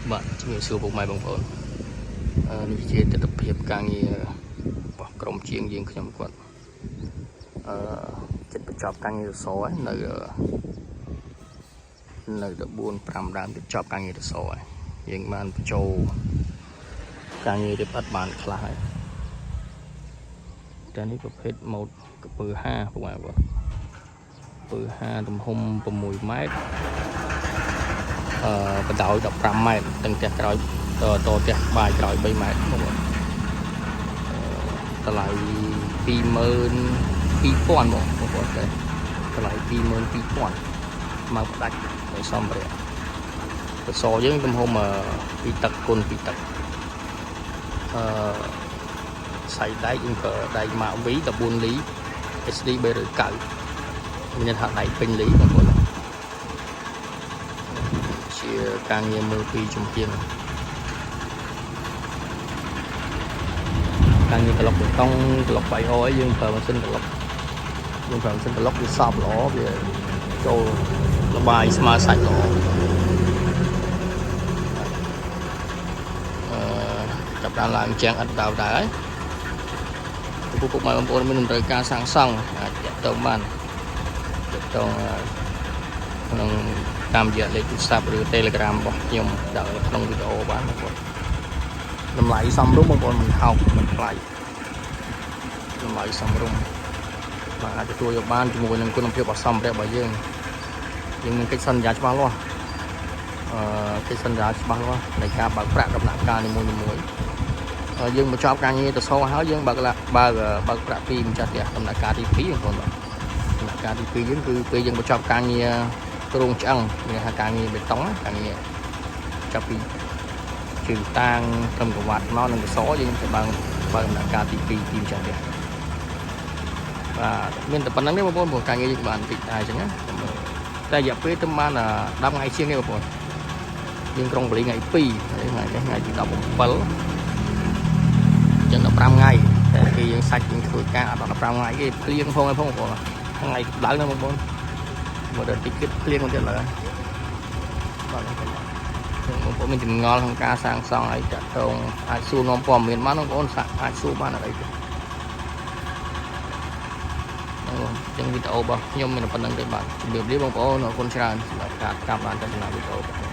បាទជំរាបសួរពុកម៉ែបងប្អូនអឺនេះជាទស្សនភាពការងាររបស់ក្រុមជាងយើងខ្ញុំគាត់អឺចិត្តបញ្ចប់ការងារសសរហើយនៅនៅដល់4 5ដើមទៅចប់ការងារសសរហើយយើងបានបញ្ចូលការងាររៀបឥដ្ឋបានខ្លះហើយតែនេះប្រភេទម៉ូតកពើ5ពុកម៉ែបងប្អូនកពើ5ទំហំ6ម៉ែត្រ អឺបណ្ដោយ15ម៉ែត្រទាំងផ្ទះក្រោយតតផ្ទះបាយក្រោយ3ម៉ែត្របងប្អូនអឺតម្លៃ22,000បងបងប្អូនតែតម្លៃ22,000មកផ្ដាច់នៃសម្ភារៈសសរយើងទំហំ2ទឹកគុណ2ទឹកអឺសៃដែកយើងប្រើដែកម៉ាក V 14លី SD 390មានន័យថាដែកពេញលីបងប្អូន ជាការងារមើលពីជំហានការងារក្លុកបេតុងក្លុកបាយអយយើងប្រើម៉ាស៊ីនក្លុកយើងប្រើម៉ាស៊ីនក្លុកវាសប់ល្អវាចូលលបាយស្មើសាច់ល្អអឺចាប់ដើមឡើងជាងឥតដៅដែរហើយពុកពុកម៉ែបងប្អូនមានតម្រូវការសាងសង់អាចតាក់ទងបានតាក់ទងក្នុងតាមរយៈលេខទូរស័ព្ទឬ Telegram របស់ខ្ញុំដាក់នៅក្នុងវីដេអូបានបងប្អូនតម្លៃសមរម្យបងប្អូនមិនថោកមិនថ្លៃតម្លៃសមរម្យបាទអាចទទួលយកបានជាមួយនឹងគុណភាពអសម្ភារៈរបស់យើងយើងមានកិច្ចសន្យាច្បាស់លាស់អឺកិច្ចសន្យាច្បាស់លាស់នៃការបើកប្រាក់ដំណាក់កាលនីមួយៗយើងបញ្ចប់ការងារទៅសហើយយើងបើកបើកបើកប្រាក់ពីម្ចាស់ផ្ទះដំណាក់កាលទី2បងប្អូនបាទដំណាក់កាលទី2យើងគឺពេលយើងបញ្ចប់ការងារគ្រោងឆ្អឹងមានថាការងារបេតុងការងារចាប់ពីជើងតាងត្រឹមកវ៉ាត់មកនឹងកសយើងទៅបើកបើកដំណាក់កាលទី2ពីម្ចាស់ផ្ទះបាទមានតែប៉ុណ្្នឹងទេបងប្អូនព្រោះការងារយើងបានតិចដែរអញ្ចឹងណាតែរយៈពេលទៅបាន10ថ្ងៃជាងទេបងប្អូនយើងក្រុងបលីថ្ងៃ2ថ្ងៃនេះថ្ងៃទី17អញ្ចឹង15ថ្ងៃតែគេយើងសាច់យើងធ្វើការអត់ដល់15ថ្ងៃគេភ្លៀងផងឯងផងបងប្អូនថ្ងៃកម្ដៅណាបងប្អូនមកដល់តិចទៀតភ្លៀងមកទៀតឡើយបាទបងប្អូនមានចម្ងល់ក្នុងការសាងសង់អីតាក់ទងអាចសួរនាំព័ត៌មានបានបងប្អូនអាចសួរបានអត់អីទេអញ្ចឹងវីដេអូរបស់ខ្ញុំមានប៉ុណ្្នឹងទេបាទជម្រាបលាបងប្អូនអរគុណច្រើនសម្រាប់ការតាមដានទស្សនាវីដេអូរបស់ខ្ញុំ។